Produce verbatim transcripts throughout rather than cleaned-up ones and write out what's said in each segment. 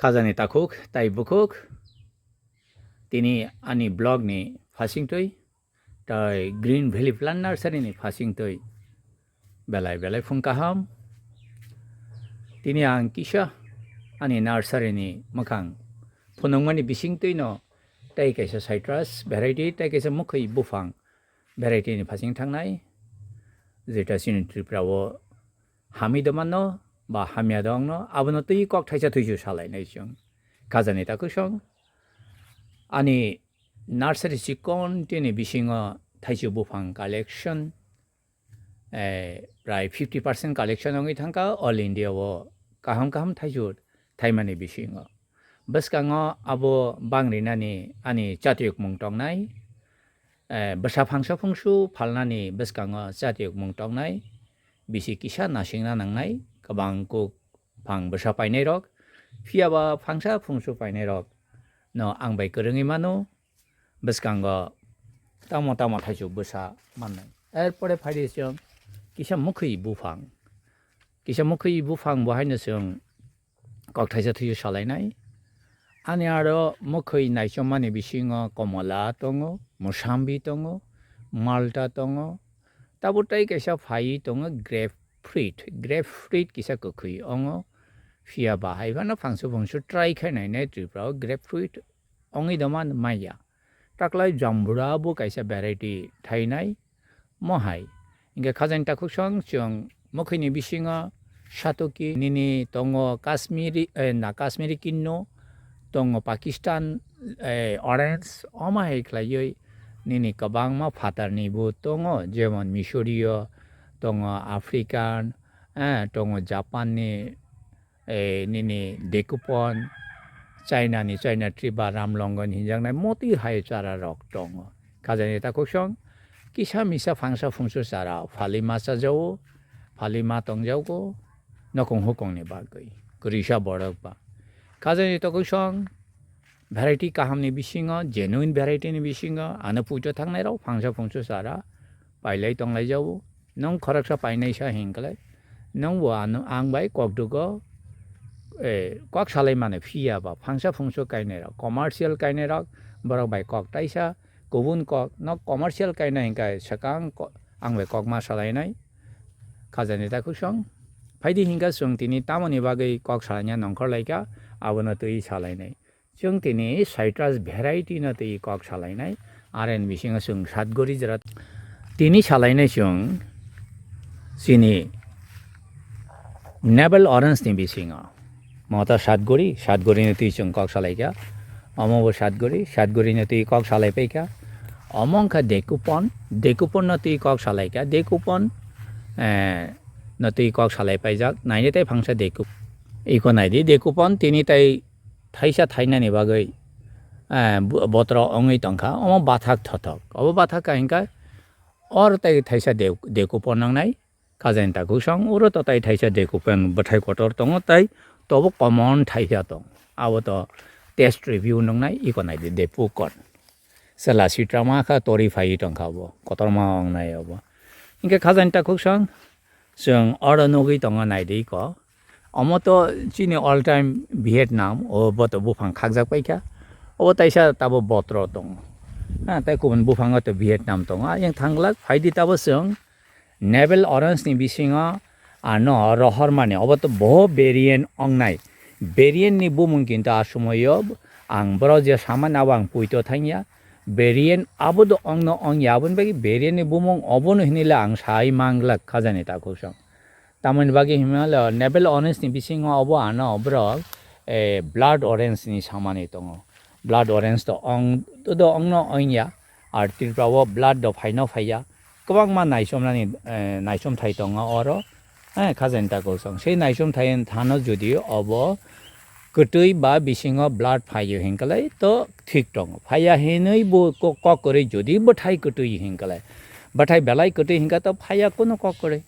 Khajani takhuk tai bukhuk, tini ani blog ni phasingtwi tai Green Valley Plant Nursery ni phasingtwi belai belai phung kaham. Tini ang kisa ani nursery ni mwkhang phunukmani bisingtwi no tai kaisa citrus variety tai kaisa mwkhwi buphang variety ni phasing thangnai, jeta chini Tripura o hamwi doma no ba hamya dong no, abono twi kok thaisa twisu salainai chwng. Khajani takhuk song ani nursery chikon tini bisingo thaisu buphang collection, eh, prai fifty percent collection wngwi thangkha all India o kaham kaham thaisu thaimani bisingo. Bwskango abo bang rinani ani chatiyokmung tongnai, eh, bwsa phangsa phungsu phalnani bwskango chatiyokmung tongnai, bisi kisa nasingna nangnai, kwbang kuk phang bwsa painairok, phiyaba phangsa phungsu painairok no ang bai kwrwngwi mano, bwskango tamo tamo thaisu bwsa mannai. Erpore phaidi chwng kisa mwkhwi buphang, kisa mwkhwi buphang bo haino chwng kok thaisa thaisa salainai. Ani aro mwkhwi naichomani bisingo komola tongo, musambi tongo, malta tongo, tabuk tai kaisa phaiwi tongo grape fruit, grape fruit kisa kwkhwi ongo. Phiya ba hai phano phangsu phangsu try khai nainai Tripura o grape fruit ongwi doma maya. Taklai jambura bo kaisa variety thainai. Mohai. Hingke khajani takhuk song chwng mwkhwini bisingo satoki nini tongo Kashmiri, eh, na Kashmiri kinno, tongo Pakistan, eh, orange, omo hai khlaiwi nini kwbangma phatarni bo tongo, jemon Missouri o tongo, African, eh, tongo Japan ni, eh, nini Dekupon, China ni China tree ba Ramlongon hinjaknai motwi hai chara rok tongo. Khajani takhuk song kisa misa phangsa phungsu chara phalwi ma chajao, phalwi ma tongjago nokong hukong ni bagwi kwrwisa borok ba. Khajani takhuk song variety kaham ni bisingo, genuine variety ni bisingo ano puito thangnai rok phangsa phungsu chara pailai tonglai jao. Nwng khoroksa painai sa hinklai, nwng bo ano ang bai kok dugo, eh, kok salai mano phiya ba phangsa phungsu kainai rok, commercial kainai rok, borok bai kok taisa, kubun kok, no commercial kainai hinkai swkang ko-, ang bai kok ma salainai. Khajani takhuk song, phaidi hinka chwng tini tamoni bagwi kok salaina nongkhor laikha, abono twi salainai. Chwng tini citrus variety no twi kok salainai, are ni bisingo chwng satgori jora tini salainai chwng chini navel orange ni bisingo. Mota satgori, satgori no twi chwng kok salaikha. Omo bo satgori, satgori no twi kok salaipaikha. Omo wngkha dekupon, dekupon no twi kok salaikha. Dekupon, eh, no twi kok salaipaijak. Naini tei phangsa dekup-, iko naidi, dekupon tini tai thaisa thainani bagwi, eh, bo-, botoro wngwi tongkha, omo bathak thothok. Obo bathak kainka or tei thaisa de-, dekupon nangnai, khajani takhuk song, oro to tai thaisa dekupon bwthai kotor tongo, tai tobo common thaisa tong. Abo to test review nangnai, iko naidi, dekupon. Chwla sitra ma kha tori phaiwi tongkha obo, kotorma wngnai obo. Hinkhe khajani takhuk song, chwng oro nugwi tongo naidi ko. Omo to chini all time Vietnam, obo to buphang khakjak paikha. Obo taisa tabo botro tongo. Ha, tai kubun buphango to Vietnam tongo. Ayang thanglak phaidi tabo chwng navel orange ni bisingo ano rohor mani obo to bo variant ongnai. Variant ni bumung kinto a sumoyo ang boro je saman abo ang puito thangya. Variant abo do ongno ongya, aboni bagwi variant ni bumung obono hinwi le ang sai manglak khajani takhuk song. Tamoni bagwi hinmale navel orange ni bisingo obo ano borok, eh, blood orange ni samani tongo. Blood orange to ong, to do ongno ongya. Ar Tripura o blood do phaino phaiya. Kwbangma naichomnani, eh, naichomthai tongo oro. Eh, khajani takhuk song. Sei naichomthai thano jodi obo kwtwi ba bisingo blood phaiyo hinkalai to thik tongo. Phaiya hinwi bo ko-, kok kwrwi jodi bwthai kwtwi hinkalai. Bwthai belai kwtwi hinka to phaiya kuno kok kwrwi.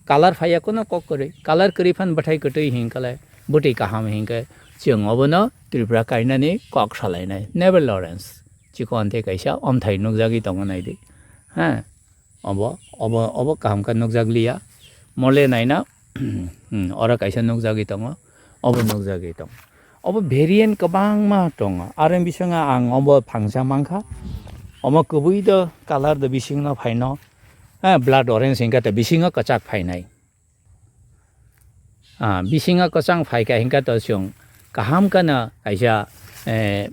Color phaiya kuno kok kwrwi. Color kwrwi phan bwthai kwtwi hinkalai. Bwtwi kaham hinka chwng obono Tripura kainani kok salainai. Navel orange. Chikon tei kaisa omthai nukjagwi tongo naidi. Ha. Obo, obo, obo kaham khe nukjak liya. Mole naina, hmm, oro kaisa nukjagwi tongo, obo nukjagwi tongo. Obo variant kwbangma tongo. Aro bisingo ang obo phangsa mankha. Omo kwbwi do colour do bisingo phaino. Eh, blood orange hinkhe to bisingo kwchak phainai. Ah, bisingo kwchang phaikha hinkhe to chwng kaham kheno kaisa, eh,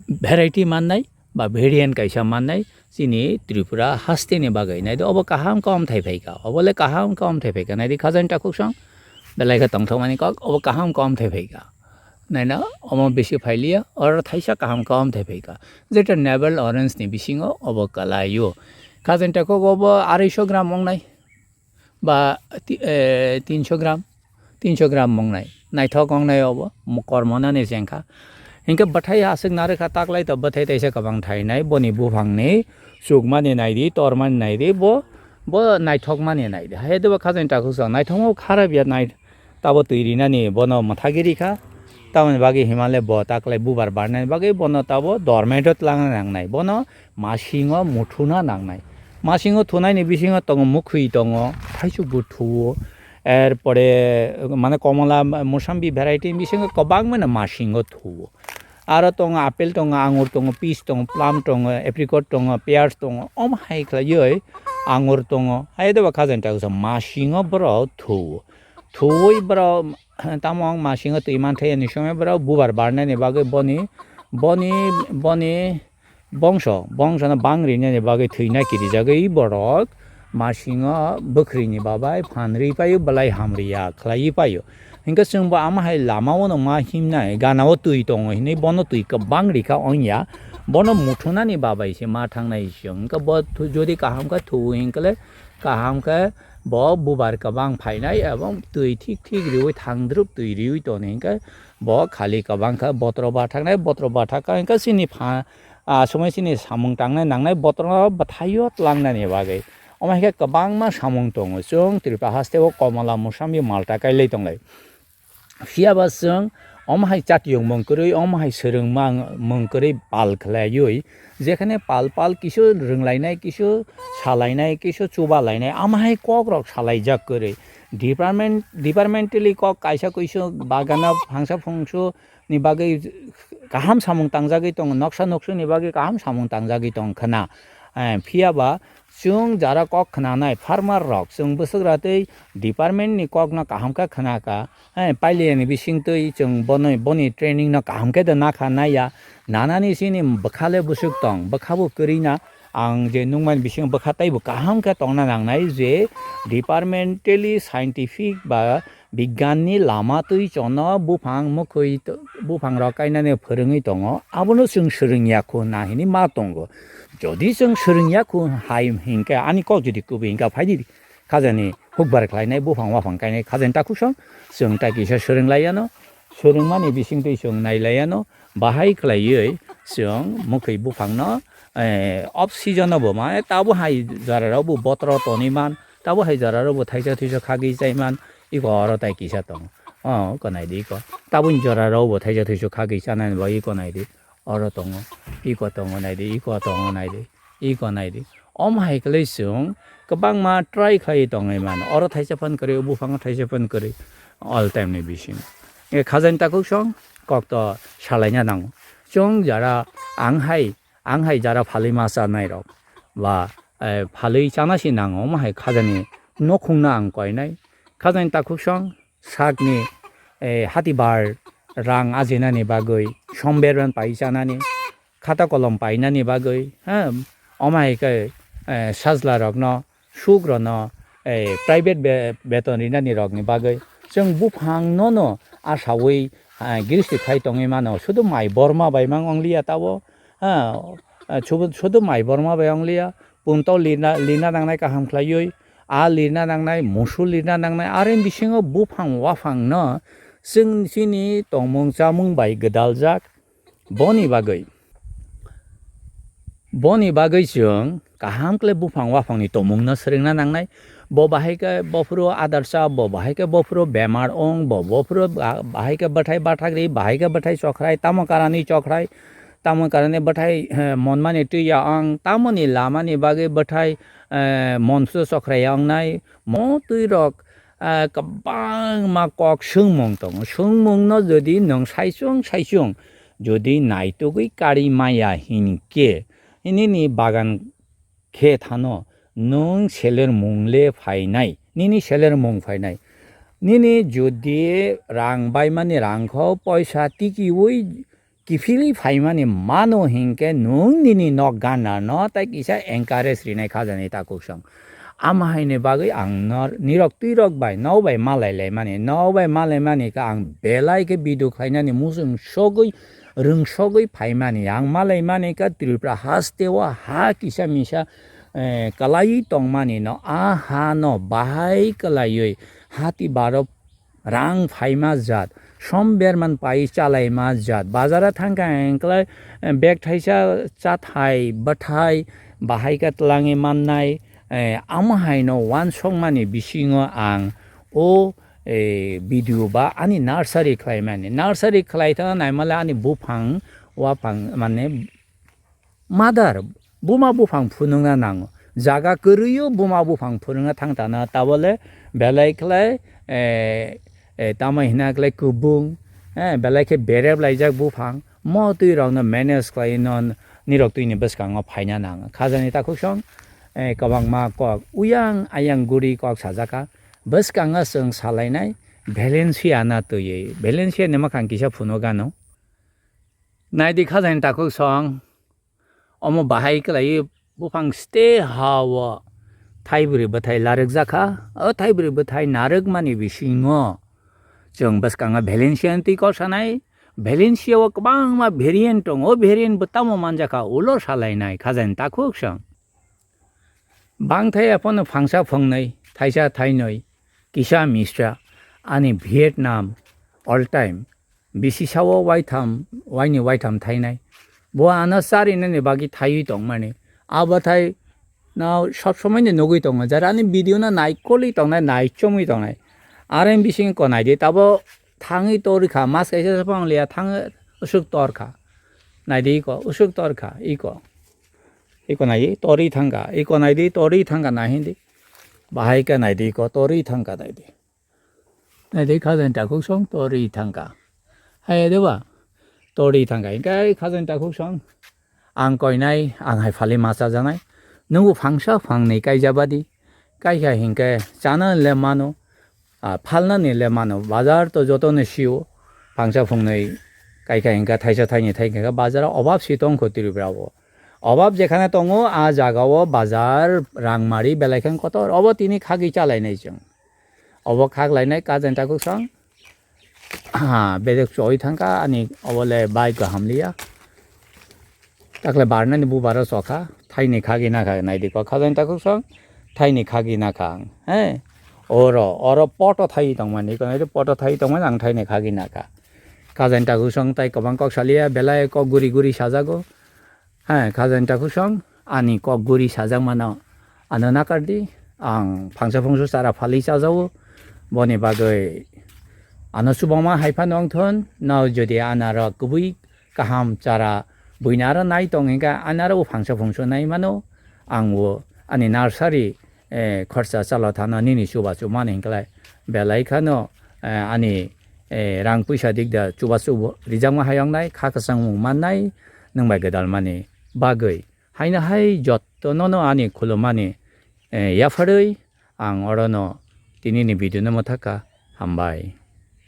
variety mannai ba variant kaisa mannai chini Tripura hasteni bagwi. Naidi obo kaham khe omthai phaikha, obo le kaham khe omthai phaikha. Naidi khajani takhuk song belai khe tongthokmani kok, obo kaham khe omthai phaikha. Naina omo bisi phailiya, oro thaisa kaham khe omthai phaikha. Jeta navel orange ni bisingo obo kwlaio. Khajani takhuk obo arai sho gram wngnai. Ba ti-, eh, tinsho gram, tinsho gram wngnai. Naithok wngnai obo, mo-, kormo nani jengkha. Hinkhe bwthai aswk narwkha taklai to bwthai taisa kwbang thainai, boni buphangni chukmani naidi, tormani naidi, bo, bo naithokmani naidi. Hai deba khajani takhuk song, naithokma kharap ya nai-, tabo twi rinani bono mwthagwi rikha. Tamoni bagwi himale bo taklai bubar barnani bagwi bono tabo dormant o twlangna nangnai. Bono masingo muthuna nangnai. Masingo thunaini bisingo tongo mukhwi tongo, thaichukbo thuo, erpore mane komola, musambi variety bisingo kwbangmano masingo thuo. Aro tongo apple tongo, angur tongo, peach tongo, plum tongo, apricot tongo, pears tongo, omo hai khlaiwi angur tongo. Hai deba khajani takhuk song masingo borok thuo. Thuwi borok tamo wng masingo twi manthai ani somoi borok bubar barnani bagwi boni, boni, boni bongso, bongsono bang rinani bagwi thwina kirijagwi borok masingo bwkhwrini babai phan rwi paio, belai hamriya khlaiwi paio. Hinkhe chwngbo amo hai lamao no ma himnai, ganao twi tongo hinwi bono twi kwbang rikha ongya, bono muthunani babai se ma thangnai se. Hinkhe bo thu-, jodi kaham khe thuo hinkhe le kaham khe bo bubar kwbang phainai, ebong twi thik thik riwi thangdrup twi riwi toni hinkhe bo khali kwbang khe botro bathaknai, botro bathak kha hinkhe chini pha-, ah, somoi chini samung tangnai nangnai botro bwthaio twlangnani bagwi. Omo hai khe kwbangma samung tongo. Chwng Tripura haste o komola, musambi, malta kailai tonglai. Phiya ba chwng omo hai chatiyung mung kwrwi, omo hai swrwngma mung kwrwi pal khlaiwi, jekhane pal pal kisu rwnglainai, kisu salainai, kisu chubalainai, omo hai kokrok salaijak kwrwi. Department, departmentally kok kaisa kuisu bagana phangsa phungsu ni bagwi kaham samung tangjagwi tongo, noksa noksu ni bagwi kaham samung tangjagwi tong khna. Eh, phiya ba chwng jara kok khnanai farmer rok, chwng bwswk ratwi department ni kok no kaham khe khna ka. Hai, pailiyani bisingtwi chwng bono, boni training no kaham khe da nakha naiya. Nanani chini bwkha le bwswk tong, bwkha bo kwrwi na. Ang je nukmani bisingo bwkha teibo kaham khe tongna nangnai je departmentally scientific ba bigyan ni lama twi chono buphang mukhwi to-, buphang rok kainani phwrwngwi tongo. Abono chwng swrwngya khu na hinwi ma tongo. Jodi chwng swrwngya khu hai hinkhe ani kok jodi kubui hinkhe phaidi. Khajani hukbar khlainai, buphang waphang kainai, khajani takhuk song, chwng tai kisa swrwng lai yano, swrwngmani bisingtwi chwng nai lai yano, bahai khlaiwi chwng mukhwi buphangno, eh, off season o bo, mane, tabo hai jora rok bo botoro tonwi man, tabo hai jora rok bo thaisa thuisa khagwi chai man, iko oro tai kisa tongo. O, iko nai di iko. Taboni jora rok bo thaisa thuisa khagwi chanani bagwi iko nai di. Oro tongo, iko tongo nai di, iko tongo nai di, iko nai di. Omo hai khlai chwng kwbangma try khlai tongwi mano. Oro thaisa phan kwrwi, o buphango thaisa phan kwrwi, all time ni bisingo. E khajani takhuk song kok to salaina nango. Chwng jara ang hai, ang hai jara phalwi ma chanai rok ba, eh, phalwi chana si nango, omo hai khajani nokhung no ang koinai. Khajani takhuk song sakni, eh, hati bar rang ajinani bagwi, somber ban pai chanani, khata kolom painani bagwi, ha, omo hai khe, eh, sajla rokno, suk rokno, eh, private be-, beton rinani rokni bagwi chwng buphang nono asawi, ah, giristi khai tongwi mano, sudu mai borma bai mang ongliya tabo, ha, ah, sudu, sudu mai borma bai ongliya, punto lina, lina nangnai kaham khlaiwi, a lirna nangnai, musu lirna nangnai, are bisingo buphang waphangno chwng chini tongmung chamung bai gwdaljak. Boni bagwi, boni bagwi chwng kaham kle buphang waphangni tongmungno swrwngna nangnai. Bo bahai khe bophuru adarsa, bo bahai khe bophuru bemar ong, bo bophuru ba-, bahai khe bwthai bathakri, bahai khe bwthai chokhrai, tamo karani chokhrai, tamo karani bwthai, eh, monmani twi ya ong, tamoni lamani bagwi bwthai, eh, monso chokhrai ya ongnai, mo twi rok, ah, kwbangma kok swngmung tongo. Swngmungno jodi nwng saichung saichung jodi naitugwi kari maya hinkhe, nini bagan khe thano nwng seler mung le phainai, nini seler mung phainai. Nini jodi rang baimani rangkho poisa tikiui kiphilwi phaimani mano hinkhe nwng nini nok ganarno tai kisa encourage rinai khajani takhuk song. Ama haini bagwi ang nor-, nirok twirok bai, nok bai malai laimani, nok bai malai mani khe ang belai khe video khlainani muchung sogwi, rwng sogwi phaimani. Ang malai mani khe Tripura haste o ha kisa misa, eh, kwlaiwi tongmani no, a ha no bahai kwlaiwi hati baro rang phaima jat, som berman pai chalaima jat, bazara thangkha hingkhlai, eh, bag thaisa chathai, bwthai, bahai khe twlangwi mannai, eh, amo haino uansukmani bisingo ang o, eh, video ba ani nursery khlaimani. Nursery khlai thangna naimale ani buphang, uaphang, mane, mother, buma buphang phunukna nango. Jaga kwrwio buma buphang phunukna thang tana, tabole belai khlai, eh, eh, tamo hina khlai kubung, eh, belai khe berep laijak buphang, mo twi rokno manage khlai no nirok twini bwskango phaina nango. Khajani takhuk song, eh, kwbangma kok, uyang ayang guri kok sajaka, bwskango chwng salainai Valencia na twiwi. Valencia ni mwkhang kisa phunukgano. Naidi khajani takhuk song, omo bahai kwlaiwi buphang ste ha-o thaibrwi bwthai larwkjakha. O thaibrwi bwthai narwkmani bisingo chwng bwskango Valencia ni twi kok sanai. Valencia o kwbangma variant tongo. O variant bo tamo manjakha, ulo salainai khajani takhuk song. Bangthai aphano phangsa phungnwi, thaisa thainwi, kisa misa, ani Vietnam all time bisi sao waitham, waini waitham thainai. Bo ano charinani bagwi thaiwi tongmani. Abo thai no sob somoi ni nugwi tongo, jara ani video no naikolwi tongnai, naichomwi tongnai. Are bising ko naidi, tabo thangwi torikha, mas kaisa se phang liya, thang usuk torkha. Naidi iko, usuk torkha, iko. Iko naidi, tori thangkha, iko naidi, tori thangkha, nahindi. Bahai khe naidi iko, tori thangkha naidi. Naidi khajani takhuk song, tori thangkha. Hai de ba, tori thangkha. Hingkhe khajani takhuk song, ang koinai, ang hai phali ma chajaknai. Nungbo phangsa phangnwi kaijabadi. Kaikha hingkhe chana le mano, ah, phalnani le mano. Bazar to jotono sio. Phangsa phungnwi kaikha hingkhe thaisa thaini thaikha bazar o obab si tongkho Tripura o. Obab jekhane tongo, a jaga o bazar rangmari belai khe kotor. Obo tini khagwi chalainai chwng. Obo khak lainai khajani takhuk song. Ha, bedek choi thangkha ani obo le bai kaham liya. Takle barnani bubaro chokha, thaini khagwi nakha naidi ko khajani takhuk song, thaini khagwi nakha ang. He, oro, oro poto thai tongmani, ko naidi poto thai tongmani ang thaini khagwi nakha. Khajani takhuk song tai kwbang kok saliya, belai kok guri guri sajago. Hai, khajani takhuk song, ani kok guri sajakmano ano nakardi, ang phangsa phungsu chara phalwi chajago, boni bagwi ano chubangma hai phano wngthon, no jodi anaro kubui kaham chara buina aro nai tong hingkha, anaro bo phangsa phungsu nai mano, ang bo ani nursery, eh, khorsa chalo thano nini chubachu mani hinklai belai khano, eh, ani, eh, rang puisa dikda chubachu bo rijakma hayoknai, kha kwchangmung mannai, nwng bai gwdalmani bagwi. Haino hai jotto nono ani khulumani, eh, yapharwi ang orono tinini video no mwthakha. Hambai.